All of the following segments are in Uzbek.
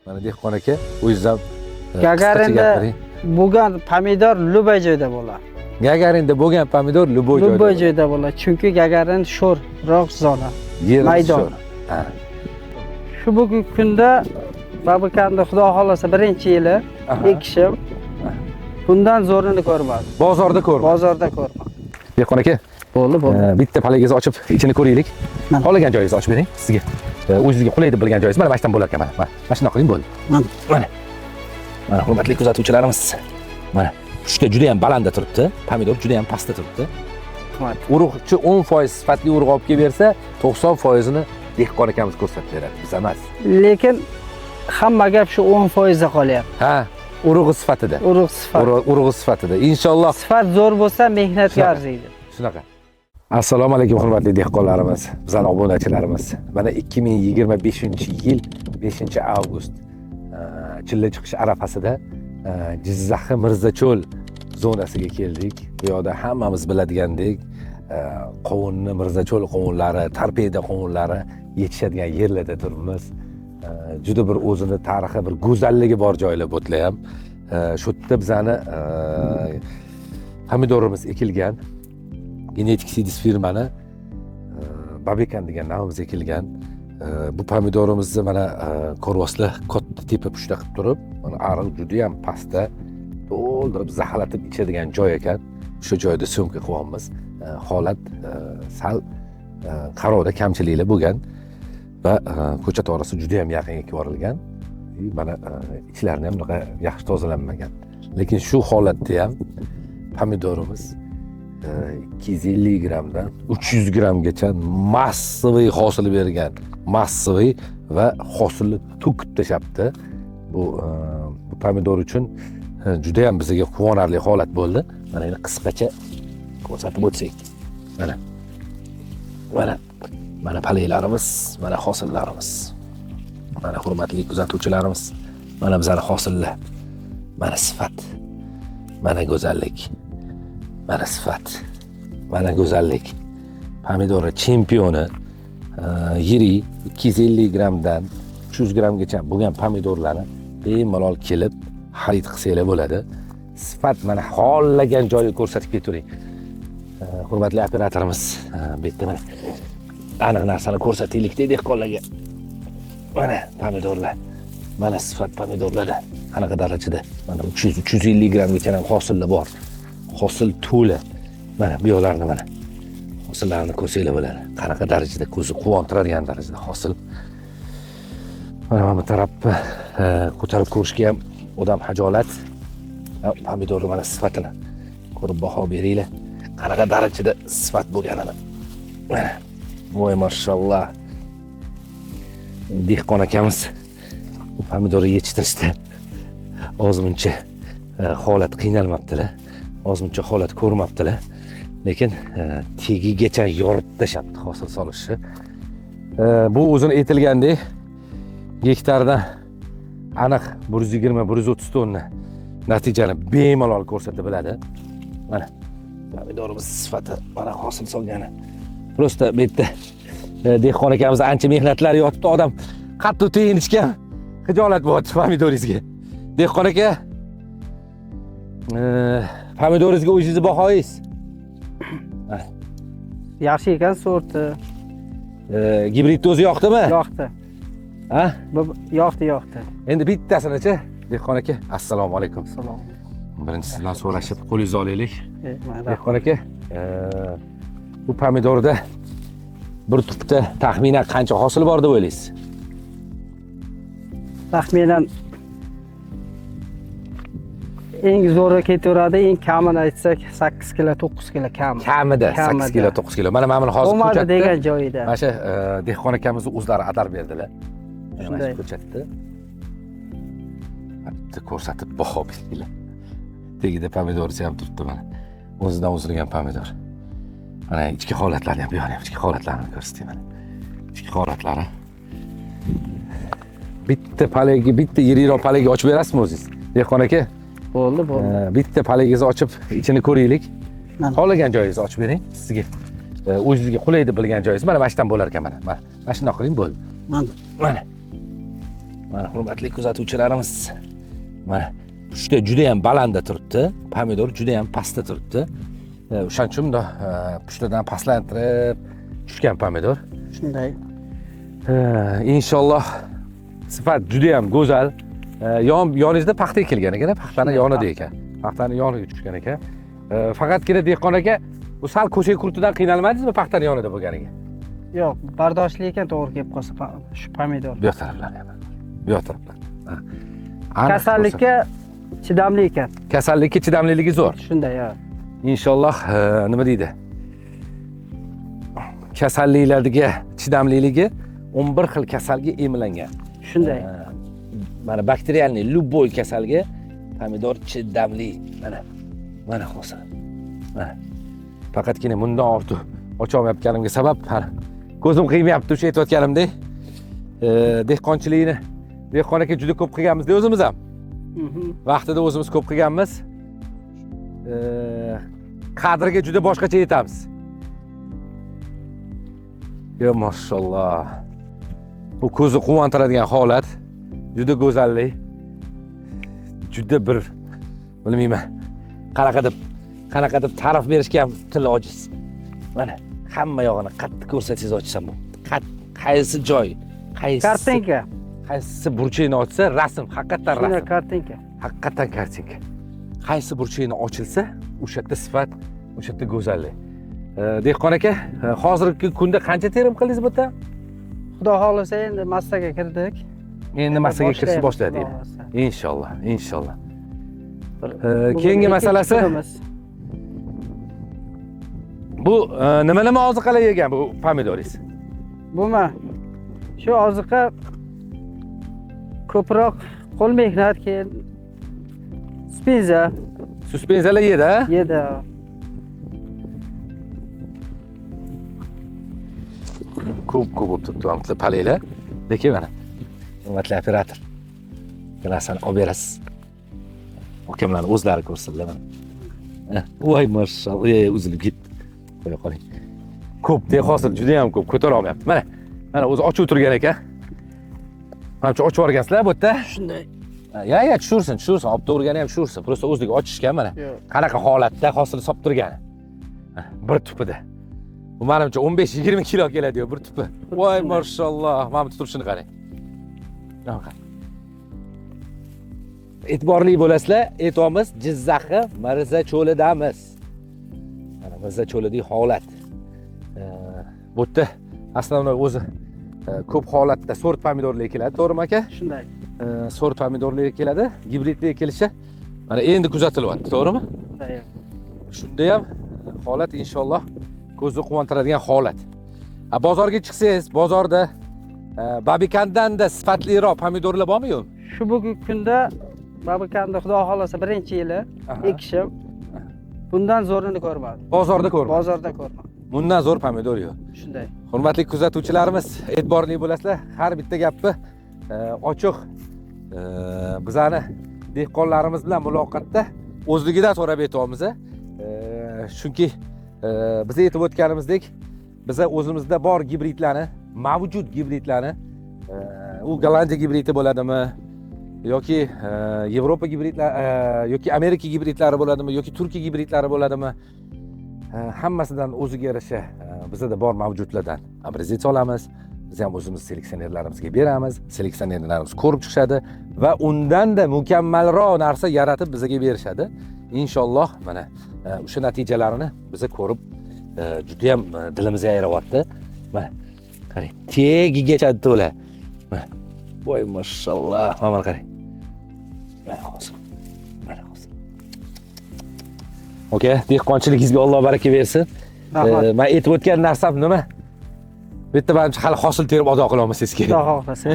Mana dehqon aka, o'zingiz ham Gagarinda qisqacha gapiring. Bo'lgan pomidor любой joyda bo'ladi. Gagarinda bo'lgan pomidor любой joyda. Любой joyda bo'ladi. Chunki Gagarin sho'rroq zona. Yerimiz maydon. sho'r. Ha. Shu bugungi kunda Babakanda, xudo xohlasa, birinchi yili ekishim. Bundan zo'rini ko'rmadim. Bozorda ko'rma. Bozorda ko'rmadim. Dehqon aka, Bo'ldi, bo'ldi. Bitta palagingizni ochib ichini ko'raylik. Mana. Xohlagan joyingizni ochib bering sizga. O'zingizga qulay deb bilgan joyingiz mana shu yerdan bo'lar ekan, mana. Mana shundoq qiling, bo'ldi. Mana. Mana. Mana, hurmatli kuzatuvchilarimiz. Mana pushta juda ham balandda turibdi, pomidor juda ham pastda turibdi. Rahmat. Urug'chi 10% sifatli urug' olib kelib bersa, 90%ini dehqon akamiz ko'rsatib beradi, biz emas. Lekin hamma gap shu 10% da qolyapti. Ha, urug'i sifatida. Urug' sifat. Urug'i sifatida. Inshaalloh. Sifat zo'r bo'lsa, mehnatga Shunaqa. arziydi. Shunaqa. Assalomu alaykum, hurmatli dehqonlarimiz, bizani obunachilarimiz. Mana 2025-yil 5-avgust, chilla chiqish arafasida Jizzaxi Mirzacho'l zonasiga keldik. Bu yoqda hammamiz biladigandek, qovunni, Mirzacho'l qovunlari, torpeda qovunlari yetishadigan yerlarda turibmiz. Juda bir o'zini tarixi, bir go'zalligi bor joylar bu yerlar ham. Shu yerda bizani pomidorimiz ekilgan. Genetik Seeds firmani Babekan degan navimiz ekilgan. Bu pomidorimizni mana ko'ryapsizlar, katta tepa pushta qilib turib, mana ariq juda ham pastda, to'ldirib zaxlatib ichadigan joy ekan. O'sha joyda syomka qilyapmiz. Holat sal qarovda kamchiliklar bo'lgan va ko'chat orasi juda ham yaqinga kelib borilgan. Mana ichlarini ham bunaqa yaxshi tozalanmagan. Lekin shu holatda ham pomidorimiz 250 grammdan 300 grammgacha массовый hosil bergan, массовый va hosilni to'kib tashlabdi. Bu pomidor uchun juda ham bizga quvonarli holat bo'ldi. Mana endi qisqacha ko'rsatib o'tsak. Mana. Mana. Mana palaklarimiz, mana hosillarimiz. Mana, hurmatli kuzatuvchilarimiz, mana bizning hosillar. Mana sifat. Mana go'zallik. Mana sifat. Mana go'zallik. Pomidori chempioni, yirik 250 grammdan 300 grammgacha bo'lgan pomidorlarni bemalol kelib xarid qilsanglar bo'ladi. Sifat, mana xohlagan joyi ko'rsatib ketavering. Hurmatli operatorimiz, bu yerda mana aniq narsani ko'rsataylik dehqonlarga. Mana pomidorlar. Mana sifat pomidorlarda qanaqa darajada. Mana 300 350 grammgacha ham hosillar bor. Hosil to'la. Mana bu yoqlarni, mana hosillarni ko'rsanglar bo'ladi. Qanaqa darajada ko'zni quvontiradigan darajada hosil. Mana bu tarafni ko'tarib ko'rishga ham odam hajolat. Pomidorni mana sifatini ko'rib baho beringlar. Qanaqa darajada sifat bo'lganini. Mana. Voy, mashalloh. Dehqon akamiz bu pomidorni yetishtirishda ozmuncha holat qiynalmabdilar. Ozmuncha holat ko'rmabdilar. Lekin tegigacha yorib tashlabdi hosil solishni. Bu o'zini aytilgandek gektardan aniq 120-130 tonna natijani bemalol ko'rsata biladi. Mana pomidorimiz sifati, mana hosil solgani. Просто bu yerda dehqon akamiz ancha mehnatlar yotdi, odam qattiq teyinishga xijolat bo'lyapti pomidoringizga. Dehqon aka, pomidoringizga o'zingizni bahoyingiz? Yaxshi ekan sorti. Gibridni o'zi yoqdimi? Yoqdi. Ha? Bu yoqdi, yoqdi. Endi bittasini-chi, dehqon aka, assalomu alaykum. Salom. Birinchi sizdan so'rashib qo'lingizni olaylik. Mana. Dehqon aka, bu pomidorda bir tupda taxminan qancha hosil bor deb o'ylaysiz? Taxminan eng zo'ri ketaveradi, eng kamini aytsak 8 kilo, 9 kilo kam. Kamida 8 Kamida. kilo, 9 kilo. Mana buni hozir Bo'lmadi ko'chatda degan joyida. mana shu dehqon akamizni o'zlari atar berdilar. Mana shu Shunday. ko'chatda. Bitta ko'rsatib baho beringlar. Tagida pomidorcha ham turibdi mana. O'zidan uzilgan pomidor. Mana ichki holatlarini ham, bu yoqni ham ichki holatlarini ko'rsatay mana. Ichki holatlari. Bitta palagi, bitta yirikroq palagi ochib berasizmi o'zingiz? Dehqon aka, Bo'ldi, bo'ldi. Bitta palagingizni ochib ichini ko'raylik. Mana. Xohlagan joyingizni ochib bering sizga. O'zingizga qulay deb bilgan joyingiz mana shu yerdan bo'lar ekan, mana. Mana shundoq qiling, bo'ldi. Mana. Mana. Mana hurmatli kuzatuvchilarimiz, mana pushta juda ham balandda turibdi, pomidor juda ham pastda turibdi. O'shaning uchun bundoq pushtadan pastlantirib tushgan pomidor. Shunday. Inshaalloh sifat juda ham go'zal. Yoningizda paxta ekilgan ekan, paxtani yonida ekan. Paxtani yoniga tushgan ekan. Faqatgina dehqon aka, bu sal ko'sak qurtidan qiynalmadingizmi paxtani yonida bo'lganiga? Yo'q, bardoshli ekan, to'g'ri kelib qolsa shu pomidor. Bu yoq taraflari ham. Bu yoq taraflar. Kasallikka chidamli ekan. Kasallikka chidamliligi zo'r. Shunday, ha. Inshaalloh nima deydi? Kasalliklarga chidamliligi 11 xil kasalga emlangan. Shunday. Mana bakterialniy любой kasalga pomidor chidamli. Mana. Mana hosil. Mana. Faqatgina bundan ortiq ocholmayotganimga sabab hali ko'zim qiymayapti o'sha aytayotganimdek. Dehqonchilikni dehqon aka juda ko'p qilganmiz o'zimiz ham. Vaqtida o'zimiz ko'p qilganmiz. Qadriga juda boshqacha yetamiz. Yo mashalloh. Bu ko'zni quvontiradigan holat. Juda go'zallik. Juda bir bilmayman. Qanaqa deb ta'rif berishga ham til ojiz. Mana hamma yog'ini qattiq ko'rsatsangiz ochsam bu. Qaysi joy, qaysi kartinka, qaysi burchakni ochsa rasm, haqiqatan rasm. Kartinka. Haqiqatan kartinka. Qaysi burchakni ochilsa, o'sha yerda sifat, o'sha yerda go'zallik. Dehqon aka, hozirgi kunda qancha terim qildingiz bu yerda? Xudo xohlasa endi massaga kirdik. Endi massaga kirishni boshladik. Inshaalloh, inshaalloh. Keyingi masalasi bu nima oziqalar yegan bu pomidoringiz? Bumi? Shu oziqa ko'proq qo'l mehnat, keyin suspenza. Suspenzalar yedi, ha? Yedi. Ko'p bo'lib turibdi palanglar. Lekin mana hurmatli operator, bu narsani olib berasiz. Okamlarni o'zlari ko'rsinlar mana. Voy mashalloh, uzilib ketdi. Qo'ya qoling. Ko'p-da hosil, juda ham ko'p, ko'tara olmayapti. Mana, mana o'zi ochib o'tirgan ekan. Manimcha ochib yuborgansizlar bu yerda. Shunday. Ya, ya, tushirsin, tushirsin, olib to'g'rigani ham tushirsin. Prosta o'zligi ochishgan mana. Qanaqa holatda hosil solib turgani. Bir tupida. Bu menimcha 15-20 kilo keladi-yu bir tupi. Voy mashalloh, mana bu turishini qarang. E'tiborli bo'lasizlar, aytamiz Jizzaxi Mirzacho'lidamiz. Mana Mirzacho'lidagi holat. Bu yerda aslida o'zi ko'p holatda sort pomidorlar ekiladi, to'g'rimi aka? Shunday. Sort pomidorlar ekiladi, gibridli ekilishi mana endi kuzatilyapti, to'g'rimi? Shunday. Shunda ham holat inshaalloh ko'zni quvontiradigan holat. Bozorga chiqsangiz, bozorda Babikandan-da sifatliroq pomidorlar bormi yo'qmi? Shu bugungi kunda Babikanda xudo xolasa birinchi yili ekishim. Bundan zo'rini ko'rmadim. Bozorda ko'rmadim. Bozorda ko'rmadim. Bundan zo'r pomidor yo'q. Shunday. Hurmatli kuzatuvchilarimiz, e'tiborli bo'lasizlar. Har bitta gapni ochiq bizani dehqonlarimiz bilan muloqotda o'zligidan so'rab aytyapmiz. Chunki biz aytib o'tganimizdek, biza o'zimizda bor gibridlarni, mavjud gibridlarni, u Gollandiya gibridi bo'ladimi yoki Yevropa gibridlari yoki Amerika gibridlari bo'ladimi yoki Turkiya gibridlari bo'ladimi, hammasidan o'ziga yarasha bizda bor mavjudlardan obrazets olamiz. Biz ham o'zimiz seleksionerlarimizga beramiz, seleksionerlarimiz ko'rib chiqishadi va undan-da mukammalroq narsa yaratib bizga berishadi. Inshaalloh mana o'sha natijalarini biz ko'rib juda ham dilimiz yayrayapti. Mana qarang, tagigacha to'la. Mana voy mashalloh, mana qarang. Mana hozir. Mana hozir. Okey, dehqonchiligingizga Alloh baraka bersin. Men aytib o'tgan narsam nima? Bu yerda manimcha hali hosil terib ado qila olmasangiz kerak. Xudo xohlasa.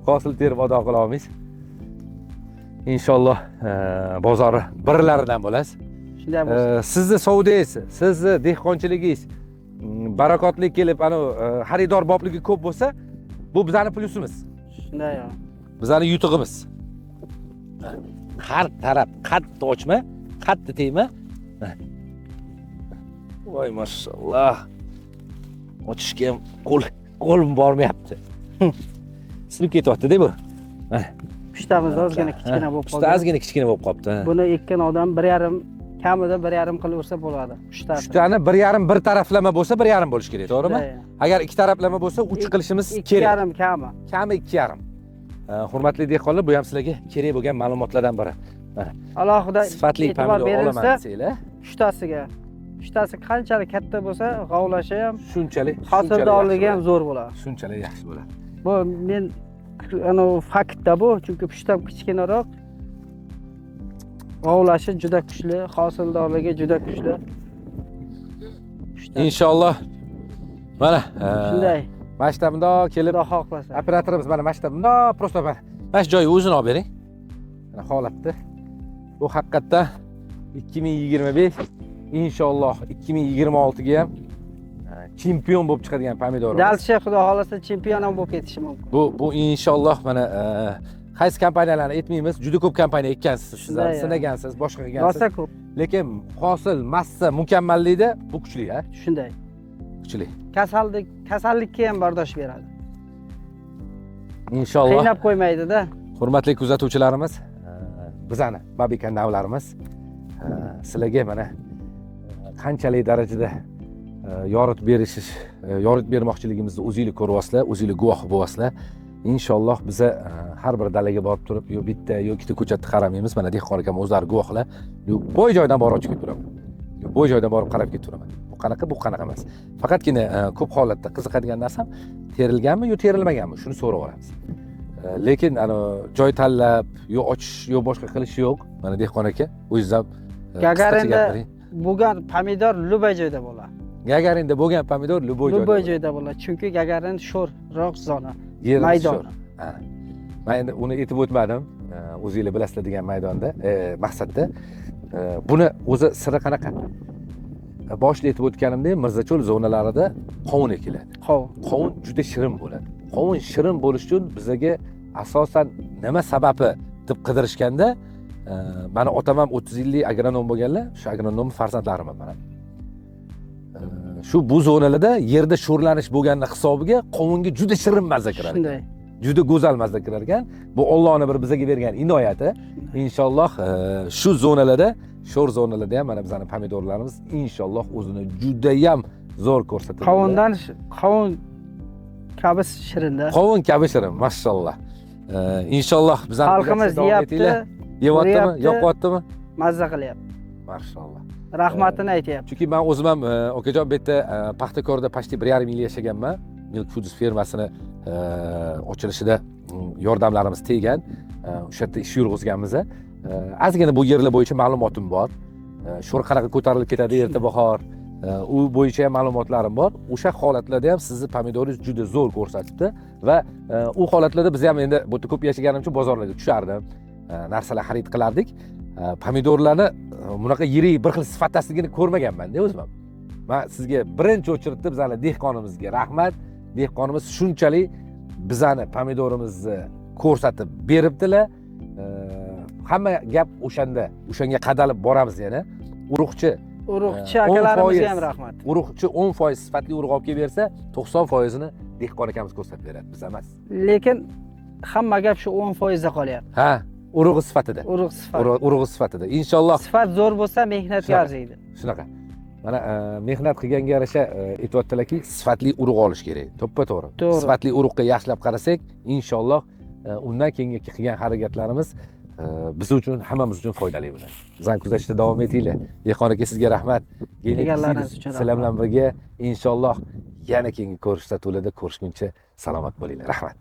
Hosil terib ado qila olmaysiz. Inshaalloh bozori birlaridan bo'lasiz. Shunday bo'lsin. Sizni savdongiz, sizni dehqonchiligingiz barakotli kelib, ana xaridor bopligi ko'p bo'lsa, bu bizning plyusimiz. Shunday. Bizning yutug'imiz. Har taraf qattiq ochma, qattiq tegma. Voy mashalloh. Ochishga ham qo'lim bormayapti. Sinib ketyapti-da bu. Mana. Pushtamiz ozgina kichkina bo'lib Pushta qolgan. Ozgina kichkina bo'lib qolibdi. Buni ekkan odam 1,5, kamida 1,5 qilib ursa bo'ladi. Pushtasi. Pushtani 1,5 bir taraflama bo'lsa 1,5 bo'lishi kerak, to'g'rimi? Agar ikki taraflama bo'lsa 3 qilishimiz kerak. 2,5 kami. Kami 2,5. Hurmatli dehqonlar, bu ham sizlarga kerak bo'lgan ma'lumotlardan biri. Mana. Alohida Sifatli e'tibor pomidor olaman berilsa, desanglar, pushtasiga. Pushtasi qanchalik katta bo'lsa, g'ovlashi ham, shunchalik hosildorligi ham zo'r bo'ladi. Shunchalik yaxshi bo'ladi. Bu men ana faktda bu, chunki pushtam kichkinaroq. G'ovlashi juda kuchli, hosildorligi juda kuchli. Inshaalloh. Mana shunday. Mana shu bundoq kelib Xudo xohlasa. Operatorimiz mana shu bundoq prosta mana shu joyi o'zini olib bering. Mana holatda. Bu haqiqatda 2025 inshaalloh 2026 ga ham chempion bo'lib chiqadigan pomidor. Dalshi Xudo xohlasa chempion ham bo'lib ketishi mumkin. Bu inshaalloh mana qaysi kompaniyalarni aytmaymiz, juda ko'p kompaniya ekkansiz, siz ham sinagansiz, boshqa qilgansiz. Rosa ko'p. Lekin hosil, massa, mukammallikda bu kuchli, ha? Shunday. Kuchli. Kasallikka ham bardosh beradi. Inshaalloh. Qiynab qo'ymaydi-da. Hurmatli kuzatuvchilarimiz, bizani Babikan navlarimiz sizlarga mana qanchalik darajada yoritib bermoqchiligimizni o'zinglar ko'ryapsizlar, o'zinglar guvoh bo'lasizlar. Inshaalloh biza har bir dalaga borib turib, yo bitta, yo ikkita ko'chatni qaramaymiz. Mana dehqon akam o'zlari guvohlar. Boy joydan borib ochib ketaveraman. Boy joydan borib qarab ketaveraman. Bu qanaqa, bu qanaqa emas. Faqatgina ko'p holatda qiziqadigan narsam terilganmi yo terilmaganmi, shuni so'rab olamiz. Lekin ana joy tanlab, yo ochish, yo boshqa qilish yo'q. Mana dehqon aka, o'zingiz ham Gagarinda bo'lgan pomidor любой joyda bo'ladi. Gagarinda bo'lgan pomidor любой joyda. Любой joyda bo'ladi. Chunki Gagarin sho'rroq zona. Maydon. Men endi uni aytib o'tmadim. O'zingizlar bilasizlar degan maydonda, maqsadda. Buni o'zi siri qanaqa? Boshida aytib o'tganimdek, Mirzacho'l zonalarida qovun ekiladi. Qovun juda shirin bo'ladi. Qovun shirin bo'lishi uchun bizaga asosan nima sababi deb qidirishganda, mani otam ham 30 yillik agronom bo'lganlar, shu agronom farzandlarimman mana. Shu bu zonalarda yerda sho'rlanish bo'lganini hisobiga qovunga juda shirin mazza kirar ekan. Shunday. Juda go'zal mazza kirar ekan. Bu Allohning bir bizaga bergan inoyati. Inshaalloh shu zonalarda, sho'r zonalarda ham mana bizning pomidorlarimiz inshaalloh o'zini juda ham zo'r ko'rsatadi. Qovundan qovun kabi shirinda. Qovun kabi shirin, mashalloh. Inshaalloh bizning xalqimiz yeyapti, yeyaptimi, yoqyaptimi? Mazza qilyapti. Mashalloh. Rahmatini aytyapti. Chunki men o'zim ham okajon bu yerda Paxtakorda почти 1,5 yil yashaganman. Milk Foods firmasini ochilishida yordamlarimiz tegan. O'sha yerda ish yurg'izganmiz. Ozgina bu yerlar bo'yicha ma'lumotim bor. Sho'r qanaqa ko'tarilib ketadi erta bahor. U bo'yicha ham ma'lumotlarim bor. O'sha holatlarda ham sizni pomidoringiz juda zo'r ko'rsatibdi va u holatlarda biz ham endi bu yerda ko'p yashaganim uchun bozorlarga tushardim. Narsalar xarid qilardik. Pomidorlarni bunaqa yirik bir xil sifatdasligini ko'rmaganman-da o'zim ham. Men sizga birinchi o'chiritda bizani dehqonimizga rahmat. Dehqonimiz shunchalik bizani pomidorimizni ko'rsatib beribdilar. Hamma gap o'shanda, o'shanga qadalib boramiz yana. Urug'chi akalarimizga ham rahmat. Urug'chi 10% sifatli urug' olib kelib bersa, 90%ini dehqon akamiz ko'rsatib beradi, biz emas. Lekin hamma gap shu 10% da qolyapti. Ha, urug'i sifatida. Urug' sifati. Urug'i sifatida. Inshaalloh sifat zo'r bo'lsa mehnatga arziydi. Shunaqa. Mana mehnat qilganga yarasha aytyaptilarki, sifatli urug' olish kerak. To'ppa-to'g'ri. Sifatli urug'ga yaxshilab qarasak, inshaalloh undan keyingi qilgan harakatlarimiz biz uchun, hammamiz uchun foydali bo'ladi. Bizani kuzatishda davom etinglar. Dehqon aka, sizga rahmat. Deganlaringiz uchun rahmat. Sizlar bilan birga inshaalloh yana keyingi ko'rishlarda ko'rishguncha salomat bo'linglar. Rahmat.